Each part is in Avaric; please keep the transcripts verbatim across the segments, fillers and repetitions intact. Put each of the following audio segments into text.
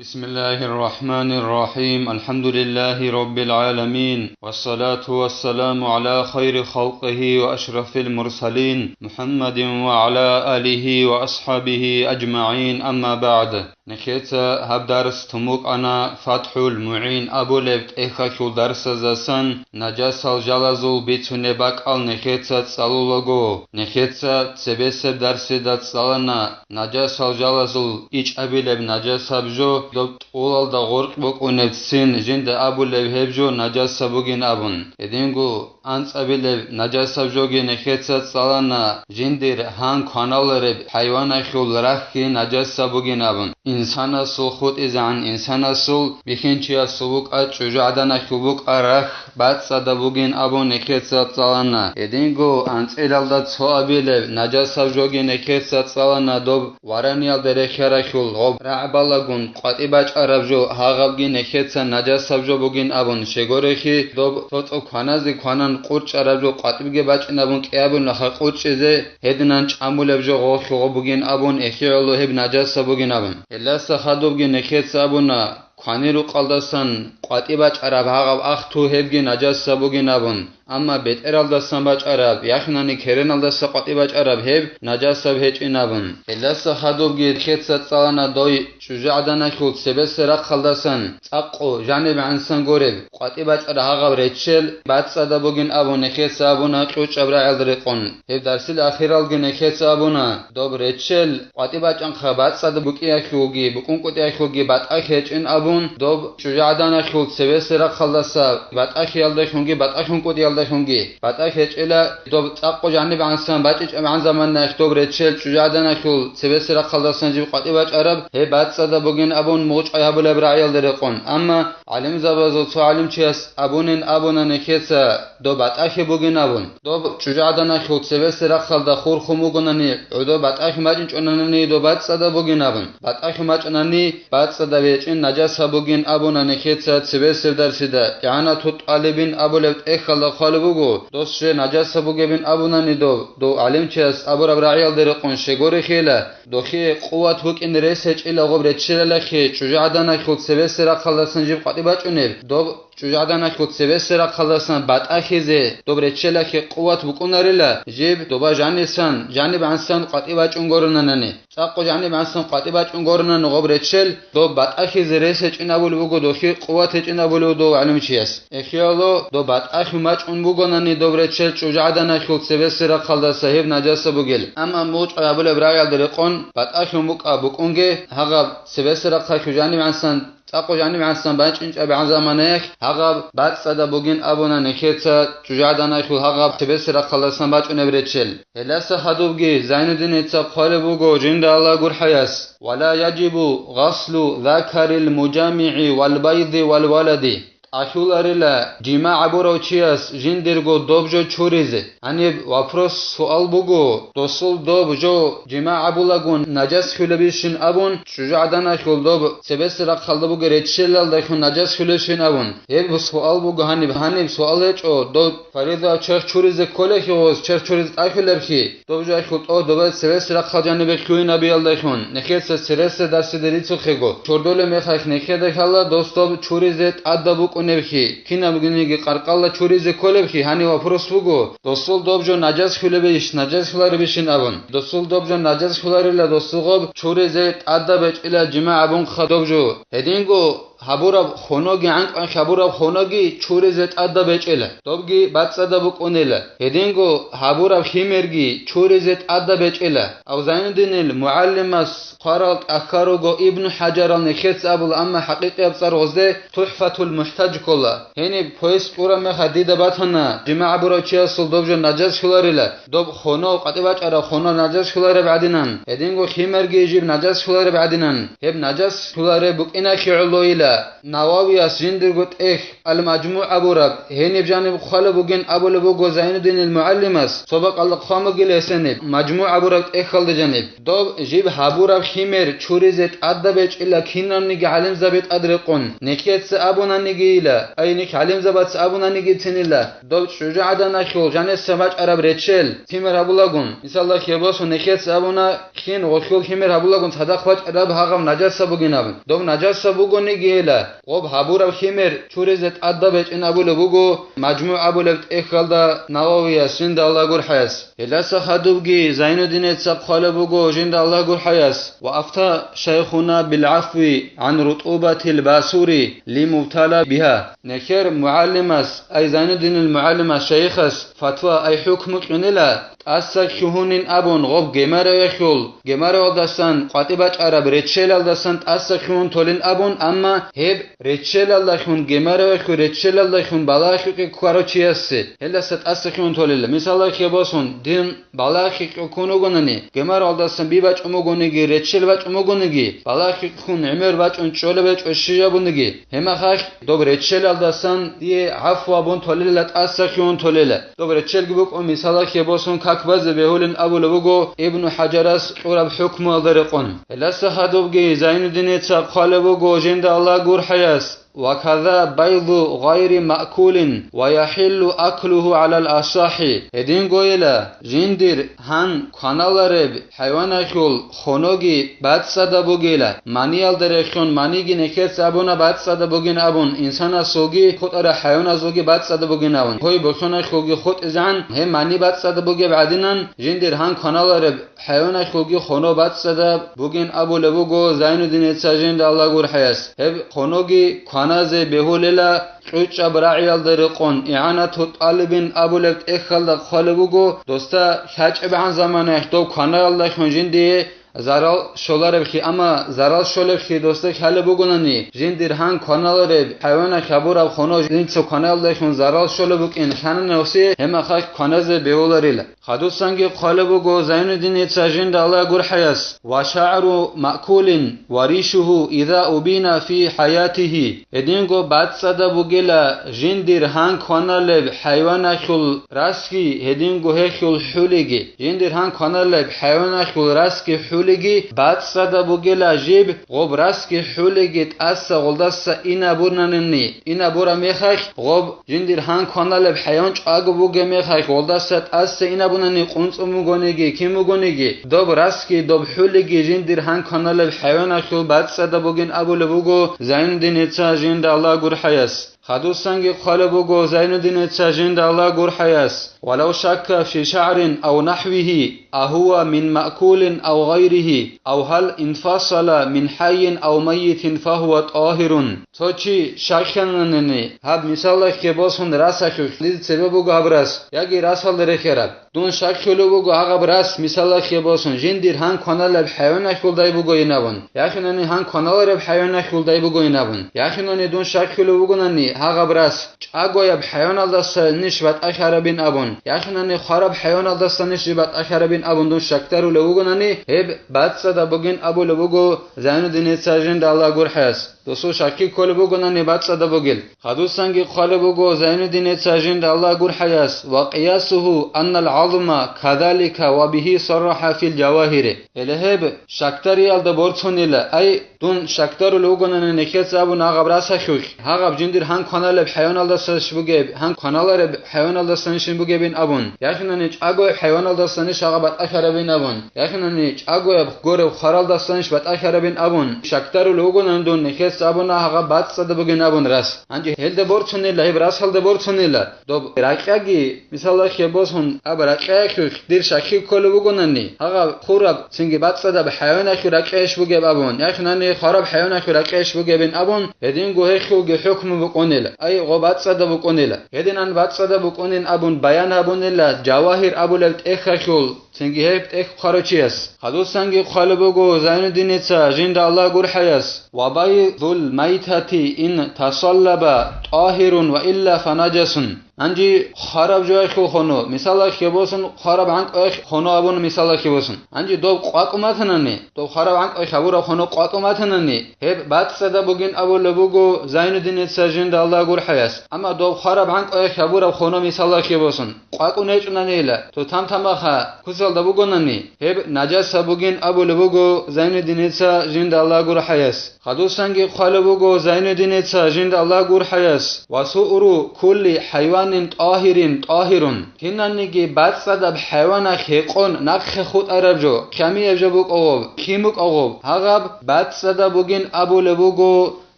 بسم الله الرحمن الرحيم. الحمد لله رب العالمين. والصلاة والسلام على خير خلقه وأشرف المرسلين محمد وعلى آله وأصحابه أجمعين. أما بعد. Нехеца гьаб дарс тумукъана ФатхӀул МугӀин абулеб тӀехьалъул дарсаздасан нажасал жалазул бицунеб бакӀал нехеца цӀалулаго. Нехеца цебесеб дарсида цӀалана нажасал жалазул ичӀабилеб нажасаб жо, доб тӀолалда гъоркь букӀунеб ццин жинда абулеб гьеб жо нажасаб бугин абун. Гьединго анцӀабилеб нажасаб жоги нехеца цӀалана жиндир гьан кваналареб хӀайванахьул рахьги нажасаб бугин абун. Инсанасул хутӀизегӀан инсанасул бихьинчиясул букӀа чӀужугӀаданахьул букӀа рахь бацӀцӀадаб бугин абун нехеца цӀалана. Гьединго анцӀилалда цоабилеб нажасаб жоги нехеца цӀалана доб вараниялда рехьарахьул гъоб рагӀбалагун къватӀи бачӀараб жо гьагъабги нехеца нажасаб жо бугин абун щегорехи, доб цо-цо кваназе кванан къурчӀараб жо къватӀибги бачӀин абун кӀиабилаха къурчӀизе гьединан чӀамулеб жо гъохьуго бугин абун эхиялъул гьеб нажасаб бугин абун. Гьелдаса хадубги нехеца абуна, кванирукъалдасан къватӀи бачӀараб гьагъаб ахту гьебги нажасаб бугин абун, амма бетӀералдасан бачӀараб, яхинани кереналдаса къватӀи бачӀараб гьеб нажасаб гьечӀин абун. Гьелдаса хадубги нехеца цӀалана дой чӀужугӀаданахьул цебесеб рахъалдасан цӀакъго жаниб гӀансан гуреб къватӀи бачӀараб гьагъаб реччел бацӀцӀадаб бугин абун нехеца абуна кьучӀаб рагӀиялда рекъон. Гьеб дарсил ахиралги нехеца абуна, доб реччел къватӀи бачӀанха бацӀцӀадаб букӀиялъулги букӀункӀутӀиялъулги батӀахь гьечӀин абун, доб чӀужугӀаданахьул цебесеб рахъалдаса батӀахьиялдалъунги батӀахьункӀутӀиялдалъунги батӀахь гьечӀила, доб цӀакъго жаниб гӀансан бачӀичӀеб гӀан заманаялъ доб реччел чӀужугӀаданахьул цебесеб рахъалдасан жиб къватӀи бачӀараб гьеб бацӀцӀадаб бугин абун мугъчӀвай гьабулеб рагӀиялда рекъон. Амма гӀалимзабазул цо гӀалимчияс абунин абуна нехеца доб батӀахьи бугин абун. Доб чӀужугӀаданалъул цебесеб рахъалда хурхун бугонани, гӀодоб батӀахьи мачӀинчӀонанани доб бацӀцӀадаб бугин абун. БатӀахьи мачӀанани, бацӀцӀадаб гьечӀин нажасаб бугин абуна нехеца цебесеб дарсида, ИгӀанату тӀалибин абулеб тӀехьалда хъвалеб буго, дос жо нажасаб бугебин абунани доб, дов гӀалимчияс абураб рагӀиялда рекъон щегорехила, дохие къуват букӀин рес гьечӀила гъоб реччелалъе чӀужугӀаданалъул цебесеб рахъалдасан жиб къватӀи бачӀунеб, доб чӀужугӀаданалъул цебесеб рахъалдасан батӀахьизе доб реччелалъе къуват букӀунарила, жиб доба жанисан, жаниб гӀансан къватӀи бачӀун горунанани. ЦӀакъго жаниб гӀансан къватӀи бачӀун горунани гъоб реччел, доб батӀахьизе рес гьечӀин абулеб буго, дохи къуват гьечӀин абулеб буго дов гӀалимчияс. Эхиялъул доб батӀахьи мачӀун бугонани доб реччел чӀужугӀаданалъул цебесеб рахъалдаса гьеб нажасаб бугел. Амма мугъчӀвай гьабулеб рагӀиялда рекъон батӀахьун букӀа букӀунге, гьагъаб цебесеб рахъалъул жаниб гӀансан ЦӀакъго жаниб гӀансан бачӀинчӀеб гӀан заманаялъ гьагъаб бацӀцӀадаб бугин абуна нехеца чӀужугӀаданалъул гьагъаб цебесеб рахъалдасан бачӀунеб реччел. Гьелдаса хадубги Зайнуддиница хъвалеб буго жинда Аллагь гурхӀаяс: «Ва ла яжибу гъаслу закарил мужамигӀи вал байди вал валади». ТӀахьуларила жимагӀ гьабурав чияс жиндирго доб жо чуризе. Гьаниб вопрос, суал буго, досул доб жо жимагӀ гьабулагун нажас хьулебищин абун, чӀужугӀаданалъул доб цебесеб рахъалда бугеб реччелалдалъун нажас хьулебищин абун. Гьеб суал буго гьаниб, гьаниб суал гьечӀо, доб фаризаяб черх чуризе кколехи гъос, черх чуризе тӀахьулебхи, доб жоялъул тӀо добе цебесеб рахъал жанибе лъугьинабиялдалъун, нехеца цересел дарсида рицухъего, чордолеб мехалъ нехеда лъала дос доб чуризе тӀадаб букӀунебхи, кинабниги къаркъала чуризе кколебхи, гьаниб вопрос буго, досул доб жо нажас хьулебищ, нажас хьуларебищин абун. Досул доб жо нажас хьуларила, досул гъоб чуризе тӀадаб гьечӀила жимагӀ гьабунха доб жо. Гьединго гьабураб хоноги, гӀанкӀкӀан гьабураб хоноги чуризе тӀадаб гьечӀила, добги бацӀцӀадаб букӀунила. Гьединго гьабураб химерги чуризе тӀадаб гьечӀила. Ав Зайнуддинил мугӀалимас хъварал тӀахьал руго Ибну ХӀажарал нехеца абула, амма хӀакъикъияб цӀар гъозде ТухӀфатул МухӀтаж ккола. Гьениб поиск кьураб мехалъ дида батана, жимагӀ гьабурав чиясул доб жо нажас хьуларила, доб хоно, къватӀибачӀараб хоно нажас хьулареб гӀадинан, гьединго химерги жиб нажас хьулареб гӀадинан, гьеб нажас хьулареб букӀиналъе гӀолойила, Нававияс жиндирго тӀехь Ал-МажмугӀ абураб, гьениб жаниб хъвалеб бугин абулеб буго Зайнуддинил мугӀалимас, цо бакӀалда хъван бугила гьесениб, МажмугӀ абураб тӀехьалда жаниб. Доб жиб гьабураб химер чуризе тӀадаб гьечӀила кинабниги гӀалимзаби тӀад рекъон, нехеца абунанигийила, ай нехь гӀалимзабаца абунанигицинила, доб чӀужугӀаданахьул жаниса бачӀараб реччел, химер гьабулагун, мисалда, хебосун нехеца абуна, хин гъолъул химер гьабулагун цадахъ бачӀараб гьагъаб нажаса бугин абун. Доб нажаса бугонигийила, гъоб гьабураб химер чуризе тӀадаб гьечӀин абулеб буго, МажмугӀ абулеб тӀехьалда Нававияс жинда Аллагь гурхӀаяс. Гьелдаса хадубги Зайнуддинеца хъвалеб буго жинда Аллагь гурхӀаяс: «Ва афта шайхуна бил гӀафви гӀан рутӀубатил басури ли мубтала биха». Нехер мугӀалимас, ай Зайнуддинил мугӀалимас шайихас фатва, ай хӀукму кьунила, тӀаса хьугьунин абун гъоб гемараялъул, гемараялдасан къватӀи бачӀараб реччелалдасан тӀаса хьугьун толин абун, амма гьеб реччелалдалъун, гемараялъул реччелалдалъун балагье ккарав чиясе гьелдаса тӀаса хьугьун толила. Мисалда, хебосун, дин балагье ккун вугонани, гемараялдасан би бачӀун бугониги, реччел бачӀун бугониги, балагье ккун гӀемер бачӀун чӀолеб гьечӀо щиб жабуниги, гьеб мехалъ доб реччелалдасан дие гӀафу абун толила, тӀаса хьугьун толила. Доб реччелги букӀун, мисалалъе босун, как базе бегьулин абулеб буго Ибну ХӀажарас кьураб хӀукмуялда рекъон. Гьелдаса хадубги Зайнуддинеца хъвалеб буго жинда Аллагь гурхӀаяс: «Ва каза байду гъайри маъкулин ва яхӀиллу аклугьу гӀалал асахӀи». Гьедингойила, жиндир гьан кваналареб хӀайваналъул хоноги бацӀцӀадаб бугила, маниялда рехьун, маниги нехеца абуна бацӀцӀадаб бугин абун, инсанасулги хутӀарал хӀайваназулги бацӀцӀадаб бугин абун, гьой босоналъулги хутӀизегӀан гьеб мани бацӀцӀадаб бугеб гӀадинан, жиндир гьан кваналареб хӀайваналъулги хоно бацӀцӀадаб бугин абулеб буго Зайнуддинеца жинда Аллагь гурхӀаяс. Гьеб хоноги кваназе бегьулела, кьучӀаб рагӀиялда рекъон, игӀанату тӀалибин абулеб тӀехьалда хъвалеб буго, досда лъачӀебгӀан заманаялъ доб кванаялдалъун жиндие зарал щоларебхъи, амма зарал щолебхъи досда лъалеб бугонани, жиндир гьан кваналареб хӀайваналъ гьабураб хоно жинца кванаялдалъун зарал щолеб букӀин лъанани, гьеб мехалъ кваназе бегьуларила. Хадусанги хъвалеб буго Зайнуддинеца жинда Аллагь гурхӀаяс: «Ва шагӀру маъкулин ва ришугьу иза убина фи хӀаятигьи». Гьединго бацӀцӀадаб бугела жиндир гьан кваналеб хӀайваналъул расги, гьединго гьелъул хӀулиги. Жиндир гьан кваналеб хӀайваналъул расги хӀулиги бацӀцӀадаб бугела жиб гъоб расги хӀулиги тӀаса гъолдаса инабунанани, инабураб мехалъ гъоб жиндир гьан кваналеб хӀайван чӀаго бугеб мехалъ, гъолдаса тӀаса инабунани къунцӀун бугониги, кин бугониги, доб расги, доб хӀулиги жиндир гьан кваналеб хӀайваналъул бацӀцӀадаб бугин абулеб буго Зайнуддинеца жинда Аллагь гурхӀаяс. Хадусанги хъвалеб буго Зайнуддинеца жинда Аллагь гурхӀаяс: «Валав шакка фи шагӀрин ав нахӀвигьи, агьува мин маъкулин ав гъайригьи, ав гьал инфасала мин хӀайин ав майитин фагьува тӀагьирун». Цо чи щакканани, гьаб мисалалъе босун расалъулъ, лез цебе буго гьаб рас, яги расалда рехераб. Дун щаккулев вуго гьагъаб рас мисалалъе босун, жиндир гьан кваналеб хӀайваналъулдай бугоин абун, яхинани гьан кваналареб хӀайваналъулдай бугоин абун, яхинани дун щаккулев вугонани гьагъаб рас чӀагояб хӀайваналдасанищ батӀалъарабин абун, яхинани хвараб хӀайваналдасанищ батӀалъарабин абун дун щакдарулев вугонани, гьеб бацӀцӀадаб бугин абулеб буго Зайнуддинеца жинда Аллагь гурхӀаяс. Досул щакки кколеб бугонани бацӀцӀадаб бугел. Хадусанги хъвалеб буго Зайнуддинеца жинда Аллагь гурхӀаяс: «Ва къиясуху аннал гӀазма кадалика ва бихи сарраха фил жавагьири». Гьеле гьеб щакдариялда борцунила, ай, дун щакдарулев вугонани нехеца абун гьагъаб расалъулъ, гьагъаб жиндир гьан кваналеб хӀайваналдасанищ бугеб, гьан кваналареб хӀайваналдасанищин бугебин абун, яхинани чӀагояб хӀайваналдасанищ гьагъаб батӀалъарабин абун, яхинани чӀагояб гореб хваралдасанищ батӀалъарабин абун, щакдарулев вугонани дун нехеца абуна гьагъаб бацӀцӀадаб бугин абун рас. Гьанже гьелда борцунила, гьеб расалда борцунила. Доб ракьаги, мисалалъе босун, аб ракьаялъулъ дир щакки кколеб бугонани, гьагъаб хураб, цинги бацӀцӀадаб хӀайваналъул ракьаялъ бугеб абун, яхинани хвараб хӀайваналъул ракьаялъ бугебин абун, гьединго гьелъулги хӀукму букӀунила, ай, гъо бацӀцӀадаб букӀунила. Гьединан бацӀцӀадаб букӀунин абун баян гьабунила жавагьир абулеб тӀехьалъул, цинги гьеб тӀехь хъварав чияс. Хадусанги хъвалеб буго Зайнуддинеца жинда Аллагь гурхӀаяс: «Ва байдул майтати ин тасаллаба тӀагьирун ва илла фанажасун». Гьанже хвараб жоялъул хоно, мисалалъе босун, хвараб гӀанкӀоялъ хоно абун, мисалалъе босун. Гьанже доб къвакӀ матанани, доб хвараб гӀанкӀоялъ гьабураб хоно къвакӀ матанани, гьеб бацӀцӀадаб бугин абулеб буго Зайнуддиница жинда Аллагь гурхӀаяс. Амма доб хвараб гӀанкӀоялъ гьабураб хоно, мисалалъе босун, къвакӀун гьечӀонанила, то там-тамаха куцалда бугонани, гьеб нажасаб бугин абулеб буго Зайнуддиница жинда Аллагь гурхӀаяс. Хадусанги хъвалеб буго Зайнуддиница жинда Аллагь гурхӀаяс: «Ва сууру кулли хӀайванин тӀагьирин тӀагьирун». Кинаниги бацӀцӀадаб хӀайванах гьекъон нахъе хутӀараб жо, хьамияб жо букӀа гъоб, кин букӀа гъоб, гьагъаб бацӀцӀадаб бугин абулеб буго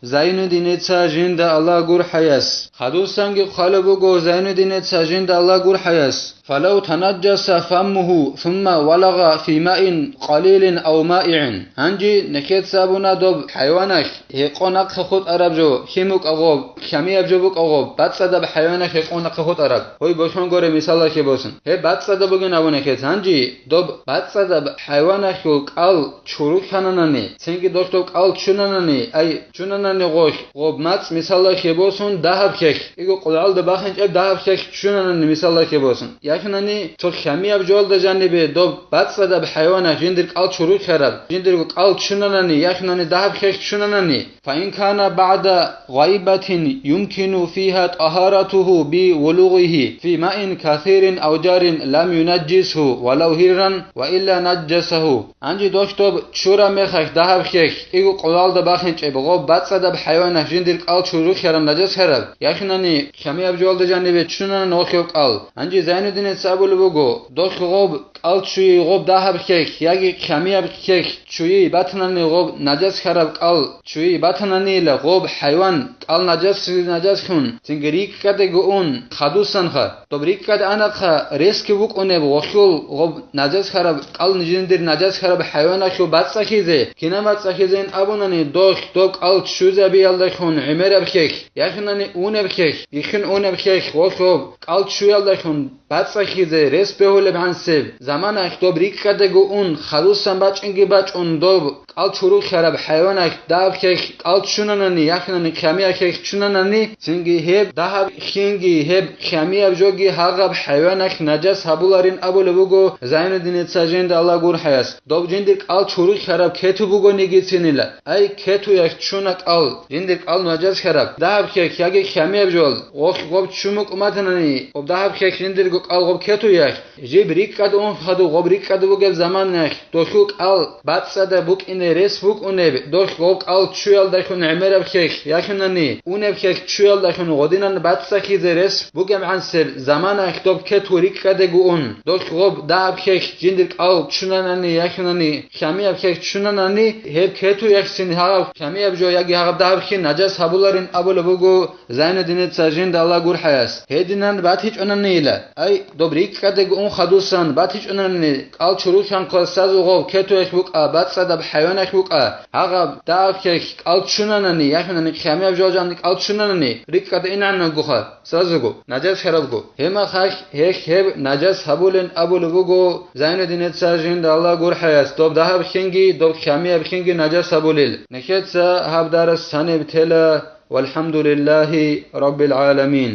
Зайнуддиница жинда Аллагь гурхӀаяс. Хадусанги хъвалеб буго Зайнуддиница жинда Аллагь гурхӀаяс: «Фалав танаджаса фаммуху сумма валагъа фи маин къалилин ав маигӀин». Гьанже нехеца абуна доб хӀайванах гьекъон нахъе хутӀараб жо, кин букӀа гъоб, хьамияб жо букӀа гъоб, бацӀцӀадаб хӀайванах гьекъон нахъе хутӀараб. Гьой босун горе, мисалалъе босун. Гьеб бацӀцӀадаб бугин абун нехеца. Гьанже доб бацӀцӀадаб хӀайванахул кӀал чурухьананани, цинги дохьдул кӀал чунанани, ай, чунанани гъолъ, гъоб мацӀ, мисалалъе босун, дагьаб хьехь, иго къулгӀалда бахинчӀеб дагьаб хьехь чунанани, мисалалъе босун. Яхинани цо хьамияб жоялда жанибе доб бацӀцӀадаб хӀайванах жиндир кӀал чурухьараб, жиндирго кӀал чунанани, яхинани дагьаб хьехь чунанани, فإن كان بعد غيبة يمكن فيها طهارته بولوغه في ماء كثير أو جار لم ينجسه ولو هرا وإلا نجسه. Гьанже дохьдоб чураб мехалъ дагьаб хьехь, иго къулгӀалда бахинчӀеб гъоб бацӀцӀадаб хӀайванах жиндир кӀал чурухьараб, нажасхараб, яхинани хьамияб жоялда жанибе чунанани гъолъ гьеб кӀал. Гьанже Зайнуддиница абулеб буго, дохьго гъоб кӀал чуй гъоб дагьаб хьехь яги хьамияб хьехь чуй батанани, гъоб нажасхараб кӀал чуй батананила, гъоб хӀайван кӀал нажас, нажасхун, цинги рикӀкӀадего ун, хадусанха. Доб рикӀкӀад анахъа ресги букӀунеб гъолъул гъоб нажасхараб кӀал жиндир нажасхараб хӀайваналъул бацӀцӀахизе, кина бацӀцӀахизейин абунани, дохь доб кӀал ччузабиялдалъун гӀемераб хьехь, яхинани унеб хьехь, бихьин унеб хьехь гъолъ гъоб кӀал ччуялдалъун бацӀцӀахизе рес бегьулеб гӀансеб заманаялъ доб рикӀкӀадего ун, хадусан бачӀинги бачӀун доб кӀал чурухьараб хӀайваналъ дагьаб хьехь кӀал ччунанани, яхинани хьамияб хьехь ччунанани, цинги гьеб дагьаб хьинги гьеб хьамияб жоги гьагъаб хӀайваналъ нажас гьабуларин абулеб буго Зайнуддиница жинда Аллагь гурхӀаяс. Доб жиндир кӀал чурухьараб кету бугонигицинила. Ай, кетуялъ ччуна кӀал, жиндир кӀал нажасхараб, дагьаб хьехь яги хьамияб жо, гъолъ гъоб ччун букӀун батанани, гъоб дагьаб хьехь жиндирго кӀал гъоб кетуялъ, жиб рикӀкӀад ун хадуб, гъоб рикӀкӀад бугеб заманаялъ, дохьул кӀал бацӀцӀадаб букӀине рес букӀунеб, дохь гъоб кӀал ччуялдалъун гӀемераб хьехь яхинани, унеб хьехь ччуялдалъун гъодинан бацӀцӀахизе рес бугеб гӀансеб заманаялъ доб кету рикӀкӀадего ун, дохь гъоб дагьаб хьехь жиндир кӀал ччунанани яхинани, хьамияб хьехь ччунанани, гьеб кетуялъцин гьагъаб хьамияб жо яги гьагъаб дагьаб хьин нажас гьабуларин абулеб буго Зайнуддиница жинда Аллагь гурхӀаяс. Гьединан батичӀонанила. Ай, доб рикӀкӀадего ун хадусан батичӀонани, кӀал чурухьанхъа сазу гъов кетуялъ букӀа, бацӀцӀадаб хӀайваналъ букӀа, гьагъаб дагьаб хьехь кӀал ччунанани, яхинани хьамияб жо жаниб кӀал ччунанани, рикӀкӀад инанагуха. Сразуго, нажас хӀарабго. Гьемахалъ гьелъ гьеб нажас гьабулин абулеб буго Зайнуддиница жинда Аллагь гурхӀаяс, доб дагьаб хинги, доб хьамияб хинги нажас гьабулел. Нехеца гьаб дарас цаниб тела, валхӀамдулиллагьи раббил гӀаламин.